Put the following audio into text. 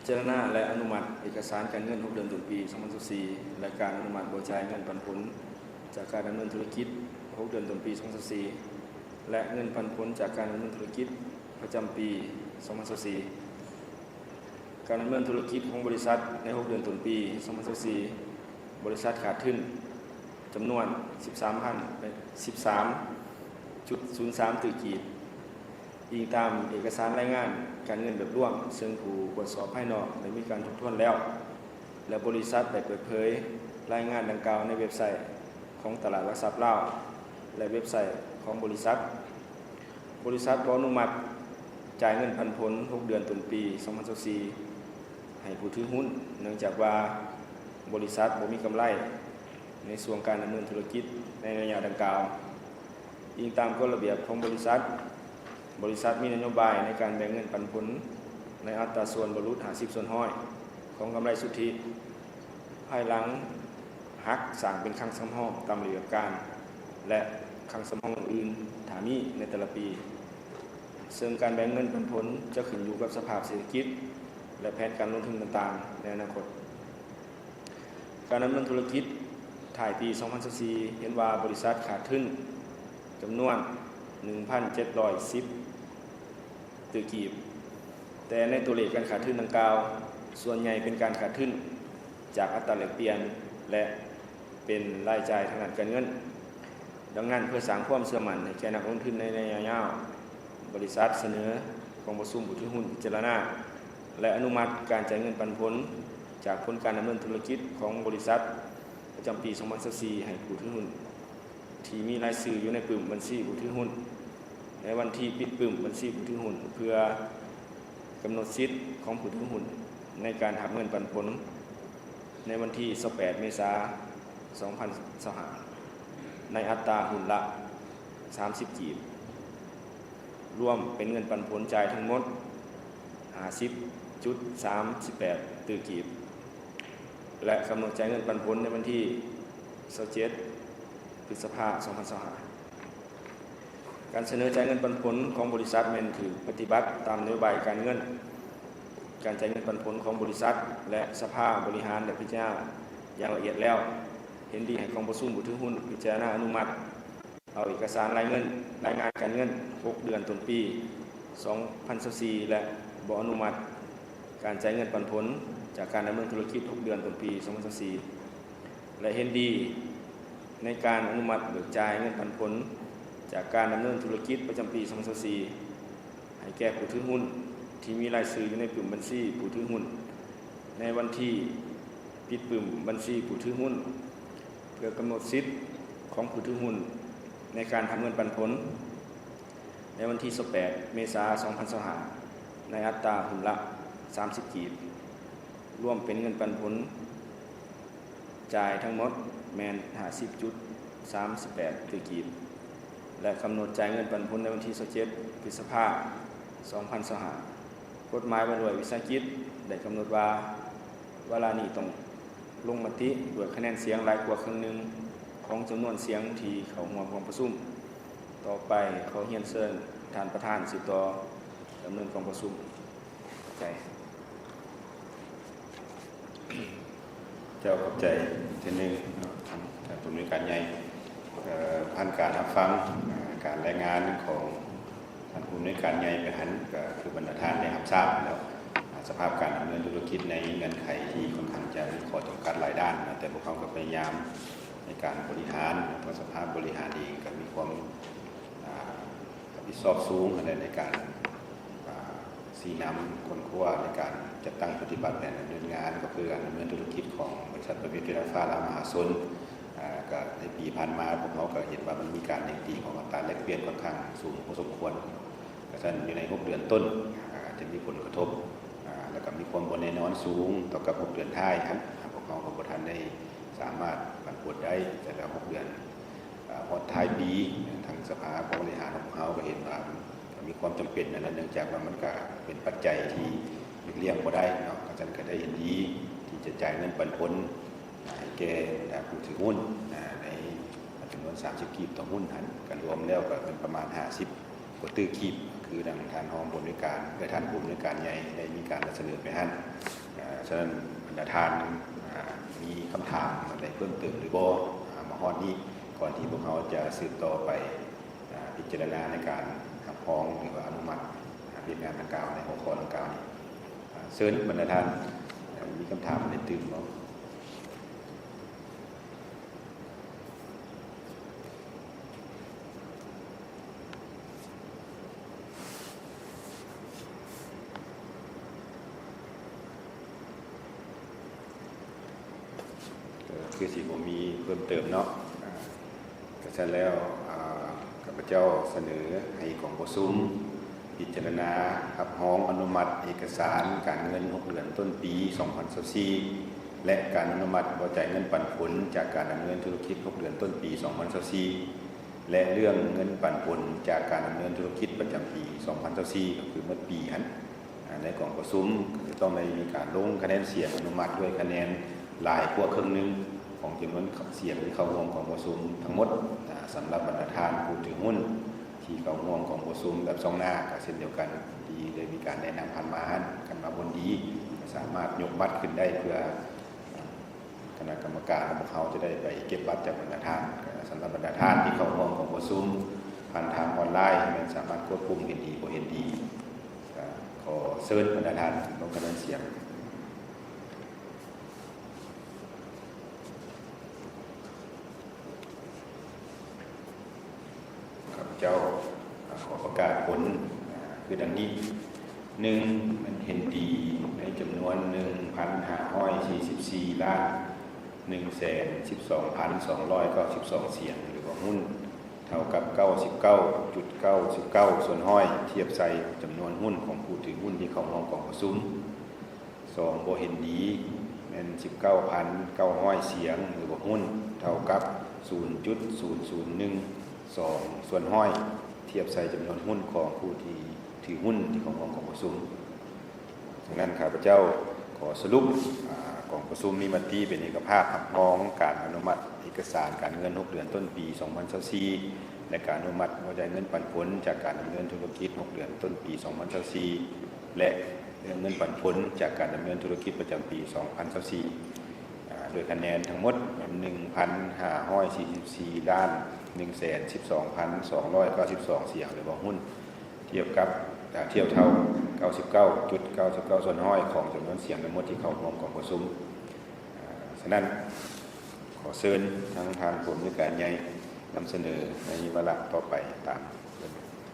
ຈາລະນາ ແລະ ອະນຸມັດເອກະສານການເງິນຫົກເດືອນຕົ້ນປີສອງພັນຊາວສີ່ ແລະ ການອະນຸມັດເບີກຈ່າຍເງິນປັນຜົນຈາກການດຳເນີນທຸລະກິດຫົກເດືອນຕົ້ນປີສອງພັນຊາວສີ່ ແລະ ເງິນປັນຜົນຈາກການດຳເນີນທຸລະກິດປະຈຳປີສອງພັນຊາວສີ່. ການດຳເນີນທຸລະກິດຂອງບໍລິສັດໃນຫົກເດືອນຕົ້ນປີສອງພັນຊາວສີ່ ບໍລິສັດຂາດທຶນຈຳນວນສິບສາມພັນ ສິບສາມຈຸດສູນສາມຕື້ກີບ. ອີງຕາມເອກະສານລາຍງານການເງິນແບບລວມ ເຊິ່ງຜູ້ກວດສອບພາຍນອກໄດ້ມີການທົບທວນແລ້ວ ແລະ ບໍລິສັດໄດ້ເປີດເຜີຍລາຍງານດັ່ງກ່າວໃນເວັບໄຊຂອງຕະຫຼາດຫຼັກຊັບລາວ ແລະ ເວັບໄຊຂອງບໍລິສັດ. ບໍລິສັດບໍ່ອະນຸມັດຈ່າຍເງິນປັນຜົນຫົກເດືອນຕົ້ນປີສອງພັນຊາວສີ່ ໃຫ້ຜູ້ຖືຫຸ້ນ ເນື່ອງຈາກວ່າບໍລິສັດບໍ່ມີກຳໄລໃນຊ່ວງການດຳເນີນທຸລະກິດໃນໄລຍະດັ່ງກ່າວ. ອີງຕາມກົດລະບຽບຂອງບໍລິສັດ, ບໍລິສັດມີນະໂຍບາຍໃນການແບ່ງເງິນປັນຜົນໃນອັດຕາສ່ວນບໍ່ຫຼຸດຫ້າສິບສ່ວນຮ້ອຍຂອງກຳໄລສຸດທິ ພາຍຫຼັງຫັກສ້າງເປັນຄັງສຳຮອງຕາມລະບຽບການ ແລະ ຄັງສຳຮອງອື່ນໆ ຖ້າມີໃນແຕ່ລະປີ, ເຊິ່ງການແບ່ງເງິນປັນຜົນຈະຂຶ້ນຢູ່ກັບສະພາບເສດຖະກິດ ແລະ ແຜນການລົງທຶນຕ່າງໆໃນອະນາຄົດ. ການດຳເນີນທຸລະກິດທ້າຍປີສອງພັນຊາວສີ່ ເຫັນວ່າບໍລິສັດຂາດທຶນຈຳນວນໜຶ່ງພັນເຈັດຮ້ອຍສິບຕື້ກີບ, ແຕ່ໃນຕົວເລກການຂາດທຶນດັ່ງກ່າວ ສ່ວນໃຫຍ່ເປັນການຂາດທຶນຈາກອັດຕາແລກປ່ຽນ ແລະ ເປັນລາຍຈ່າຍທາງດ້ານການເງິນ. ດັ່ງນັ້ນ, ເພື່ອສ້າງຄວາມເຊື່ອໝັ້ນໃຫ້ແກ່ນັກລົງທຶນໃນໄລຍະຍາວ, ບໍລິສັດສະເໜີກອງປະຊຸມຜູ້ຖືຫຸ້ນພິຈາລະນາ ແລະ ອະນຸມັດການຈ່າຍເງິນປັນຜົນຈາກຜົນການດຳເນີນທຸລະກິດຂອງບໍລິສັດປະຈຳປີສອງພັນຊາວສີ່ ໃຫ້ຜູ້ຖືຫຸ້ນທີ່ມີລາຍຊື່ຢູ່ໃນປຶ້ມບັນຊີຜູ້ຖືຫຸ້ນໃນວັນທີປິດປຶ້ມບັນຊີຜູ້ຖືຫຸ້ນ ເພື່ອກຳນົດສິດຂອງຜູ້ຖືຫຸ້ນໃນການຮັບເງິນປັນຜົນໃນວັນທີຊາວແປດເມສາສອງພັນຊາວຫ້າ ໃນອັດຕາຫຸ້ນລະສາມສິບກີບ. ລວມເປັນເງິນປັນຜົນຈ່າຍທັງໝົດຫ້າສິບຈຸດສາມສິບແປດຕື້ກີບ ແລະ ກຳນົດຈ່າຍເງິນປັນຜົນໃນວັນທີຊາວເຈັດ ພຶດສະພາ ສອງພັນຊາວຫ້າ. ການສະເໜີຈ່າຍເງິນປັນຜົນຂອງບໍລິສັດແມ່ນຖືກປະຕິບັດຕາມນະໂຍບາຍການເງິນ, ການຈ່າຍເງິນປັນຜົນຂອງບໍລິສັດ ແລະ ສະພາບໍລິຫານໄດ້ພິຈາລະນາຢ່າງລະອຽດແລ້ວ, ເຫັນດີໃຫ້ກອງປະຊຸມຜູ້ຖືຫຸ້ນພິຈາລະນາອະນຸມັດ ເອົາເອກະສານລາຍເງິນ, ລາຍງານການເງິນຫົກເດືອນຕົ້ນປີສອງພັນຊາວສີ່ ແລະ ບໍ່ອະນຸມັດການຈ່າຍເງິນປັນຜົນຈາກການດຳເນີນທຸລະກິດຫົກເດືອນຕົ້ນປີສອງພັນຊາວສີ່ ແລະ ເຫັນດີໃນການອະນຸມັດເບີກຈ່າຍເງິນປັນຜົນຈາກການດຳເນີນທຸລະກິດປະຈຳປີສອງພັນຊາວສີ່ ໃຫ້ແກ່ຜູ້ຖືຫຸ້ນທີ່ມີລາຍຊື່ຢູ່ໃນປຶ້ມບັນຊີຜູ້ຖືຫຸ້ນໃນວັນທີປິດປຶ້ມບັນຊີຜູ້ຖືຫຸ້ນ ເພື່ອກຳນົດສິດຂອງຜູ້ຖືຫຸ້ນໃນການຮັບເງິນປັນຜົນໃນວັນທີຊາວແປດເມສາສອງພັນຊາວຫ້າ ໃນອັດຕາຫຸ້ນລະສາມສິບກີບ, ລວມເປັນເງິນປັນຜົນຈ່າຍທັງໝົດແມ່ນຫ້າສິບຈຸດສາມສິບແປດຕື້ກີບ ແລະ ກຳນົດຈ່າຍເງິນປັນຜົນໃນວັນທີຊາວເຈັດ ພຶດສະພາ ສອງພັນຊາວຫ້າ. ກົດໝາຍວ່າດ້ວຍວິສາຫະກິດໄດ້ກຳນົດວ່າ ວາລະນີ້ຕ້ອງລົງມະຕິດ້ວຍຄະແນນສຽງຫຼາຍກວ່າເຄິ່ງໜຶ່ງຂອງຈຳນວນສຽງທີ່ເຂົ້າຮ່ວມກອງປະຊຸມ. ຕໍ່ໄປຂໍຮຽນເຊີນທ່ານປະທານສືບຕໍ່ດຳເນີນກອງປະຊຸມ. ຂອບໃຈ. ເຈົ້າ ຂອບໃຈເທື່ອໜຶ່ງເນາະ ທ່ານ ທ່ານຜູ້ອຳນວຍການໃຫຍ່. ເອີ ຜ່ານການຮັບຟັງ ເອີ ການລາຍງານຂອງທ່ານຜູ້ອຳນວຍການໃຫຍ່ໄປຫັ້ນ ກໍຄືບັນດາທ່ານໄດ້ຮັບຊາບແລ້ວ ສະພາບການດຳເນີນທຸລະກິດໃນເງື່ອນໄຂທີ່ຄ່ອນຂ້າງຈະມີຂໍ້ຈຳກັດຫຼາຍດ້ານ, ແຕ່ພວກເຮົາກໍພະຍາຍາມໃນການບໍລິຫານ, ເພາະສະພາບບໍລິຫານເອງກໍມີຄວາມ ອາ ຮັບຜິດຊອບສູງຫັ້ນແຫຼະ ໃນການ ອາ ຊີ້ນຳຄົ້ນຄວ້າໃນການຈັດຕັ້ງປະຕິບັດແຜນດຳເນີນງານ ກໍຄືການດຳເນີນທຸລະກິດຂອງບໍລິສັດປະເພດເວລາຟ້າລາວມະຫາຊົນ. ອາ ກໍໃນປີຜ່ານມາ ພວກເຮົາກໍເຫັນວ່າມັນມີການເໜັງຕີຂອງອັດຕາແລກປ່ຽນຂ້ອນຂ້າງສູງພໍສົມຄວນ. ກະຊັ້ນຢູ່ໃນຫົກເດືອນຕົ້ນ ອາ ຈະມີຜົນກະທົບ ອາ ແລ້ວກໍມີຄວາມບໍ່ແນ່ນອນສູງຕໍ່ກັບຫົກເດືອນທ້າຍຫັ້ນ. ພວກເຮົາກໍບໍ່ທັນໄດ້ສາມາດປັນຜົນໄດ້ ແຕ່ລະຫົກເດືອນ ອາ ຮອດທ້າຍປີ ທາງສະພາຜູ້ບໍລິຫານຂອງພວກເຮົາກໍເຫັນວ່າ ກໍມີຄວາມຈຳເປັນນັ້ນແຫຼະ ເນື່ອງຈາກວ່າມັນກະເປັນປັດໄຈທີ່ຫຼີກລ່ຽງບໍ່ໄດ້ເນາະ. ກະຊັ້ນກະໄດ້ເຫັນດີທີ່ຈະຈ່າຍເງິນປັນຜົນໃຫ້ແກ່ບັນດາຜູ້ຖືຫຸ້ນໃນຈຳນວນສາມສິບກີບຕໍ່ຫຸ້ນຫັ້ນ ກະລວມແລ້ວກະເປັນປະມານຫ້າສິບກວ່າຕື້ກີບ ຄືດັ່ງທ່ານຮອງຜູ້ອຳນວຍການ ແລະ ທ່ານຜູ້ອຳນວຍການໃຫຍ່ໄດ້ມີການນຳສະເໜີໄປຫັ້ນ. ສະນັ້ນ ບັນດາທ່ານ ອາ ມີຄຳຖາມອັນໃດເພີ່ມເຕີມຫຼືບໍ່? ອາ ມາຮອດນີ້ ກ່ອນທີ່ພວກເຮົາຈະສືບຕໍ່ໄປ ອາ ພິຈາລະນາໃນການຮັບຮອງ ຫຼືວ່າອະນຸມັດ ອາ ວຽກງານດັ່ງກ່າວ ໃນຫົວຂໍ້ດັ່ງກ່າວນີ້ ອາ ເຊີນບັນດາທ່ານ ອາ ມີຄຳຖາມອັນໃດຕື່ມບໍ່? ກໍຄືຊິບໍ່ມີເພີ່ມເຕີມເນາະ. ອາ ກະຊັ້ນແລ້ວ ອາ ຂ້າພະເຈົ້າສະເໜີໃຫ້ກອງປະຊຸມພິຈາລະນາຮັບຮອງອະນຸມັດເອກະສານການເງິນຫົກເດືອນຕົ້ນປີສອງພັນຊາວສີ່ ແລະ ການອະນຸມັດບໍ່ຈ່າຍເງິນປັນຜົນຈາກການດຳເນີນທຸລະກິດຫົກເດືອນຕົ້ນປີສອງພັນຊາວສີ່ ແລະ ເລື່ອງເງິນປັນຜົນຈາກການດຳເນີນທຸລະກິດປະຈຳປີສອງພັນຊາວສີ່ ກໍຄືໝົດປີຫັ້ນ ອາ ໃນກອງປະຊຸມຈະຕ້ອງໄດ້ມີການລົງຄະແນນສຽງອະນຸມັດດ້ວຍຄະແນນຫຼາຍກວ່າເຄິ່ງໜຶ່ງຂອງຈຳນວນສຽງທີ່ເຂົ້າຮ່ວມກອງປະຊຸມທັງໝົດ. ອາ ສຳລັບບັນດາທ່ານຜູ້ຖືຫຸ້ນທີ່ເຂົ້າຮ່ວມກອງປະຊຸມແບບຊ່ອງໜ້າກໍເຊັ່ນດຽວກັນ ທີ່ໄດ້ມີການແນະນຳຜ່ານມາຫັ້ນ ຄັນວ່າຜົນດີກໍສາມາດຍົກບັດຂຶ້ນໄດ້ເພື່ອ ຄະນະກຳມະການຂອງພວກເຮົາຈະໄດ້ໄປເກັບບັດຈາກບັນດາທ່ານ. ສຳລັບບັນດາທ່ານທີ່ເຂົ້າຮ່ວມກອງປະຊຸມຜ່ານທາງອອນລາຍ ແມ່ນສາມາດກົດປຸ່ມເຫັນດີ ບໍ່ເຫັນດີ. ກໍຂໍເຊີນບັນດາທ່ານລົງຄະແນນສຽງ. ຂ້າພະເຈົ້າ ອາ ຂໍປະກາດຜົນ ອາ ຄືດັ່ງນີ້. ໜຶ່ງ ແມ່ນເຫັນດີໃນຈຳນວນໜຶ່ງພັນຫ້າຮ້ອຍສີ່ສິບສີ່ລ້ານໜຶ່ງແສນສິບສອງພັນສອງຮ້ອຍເກົ້າສິບສອງສຽງ ຫຼືວ່າຫຸ້ນ ເທົ່າກັບເກົ້າສິບເກົ້າຈຸດເກົ້າສິບເກົ້າສ່ວນຮ້ອຍ ທຽບໃສ່ຈຳນວນຫຸ້ນຂອງຜູ້ຖືຫຸ້ນທີ່ເຂົ້າຮ່ວມກອງປະຊຸມ. ສອງ ບໍ່ເຫັນດີ ແມ່ນສິບເກົ້າພັນເກົ້າຮ້ອຍສຽງ ຫຼືວ່າຫຸ້ນ ເທົ່າກັບສູນຈຸດສູນສູນໜຶ່ງສອງສ່ວນຮ້ອຍ ທຽບໃສ່ຈຳນວນຫຸ້ນຂອງຜູ້ທີ່ຖືຫຸ້ນທີ່ເຂົ້າຮ່ວມກອງປະຊຸມ. ດັ່ງນັ້ນ ຂ້າພະເຈົ້າຂໍສະຫຼຸບ ອາ ກອງປະຊຸມມີມະຕິເປັນເອກະພາບຮັບຮອງການອະນຸມັດເອກະສານການເງິນຫົກເດືອນຕົ້ນປີສອງພັນຊາວສີ່ ແລະ ການອະນຸມັດບໍ່ຈ່າຍເງິນປັນຜົນຈາກການດຳເນີນທຸລະກິດຫົກເດືອນຕົ້ນປີສອງພັນຊາວສີ່ ແລະ ເລື່ອງເງິນປັນຜົນຈາກການດຳເນີນທຸລະກິດປະຈຳປີສອງພັນຊາວສີ່ ອາ ດ້ວຍຄະແນນທັງໝົດໜຶ່ງພັນຫ້າຮ້ອຍສີ່ສິບສີ່ລ້ານໜຶ່ງແສນສິບສອງພັນສອງຮ້ອຍເກົ້າສິບສອງສຽງ ຫຼືວ່າຫຸ້ນ ທຽບກັບ ອາ ທຽບເທົ່າເກົ້າສິບເກົ້າຈຸດເກົ້າສິບເກົ້າສ່ວນຮ້ອຍຂອງຈຳນວນສຽງທັງໝົດທີ່ເຂົ້າຮ່ວມກອງປະຊຸມ. ອາ ສະນັ້ນ ຂໍເຊີນທາງທ່ານຜູ້ອຳນວຍການໃຫຍ່ນຳສະເໜີໃນວາລະຕໍ່ໄປຕາມເລື່ອງ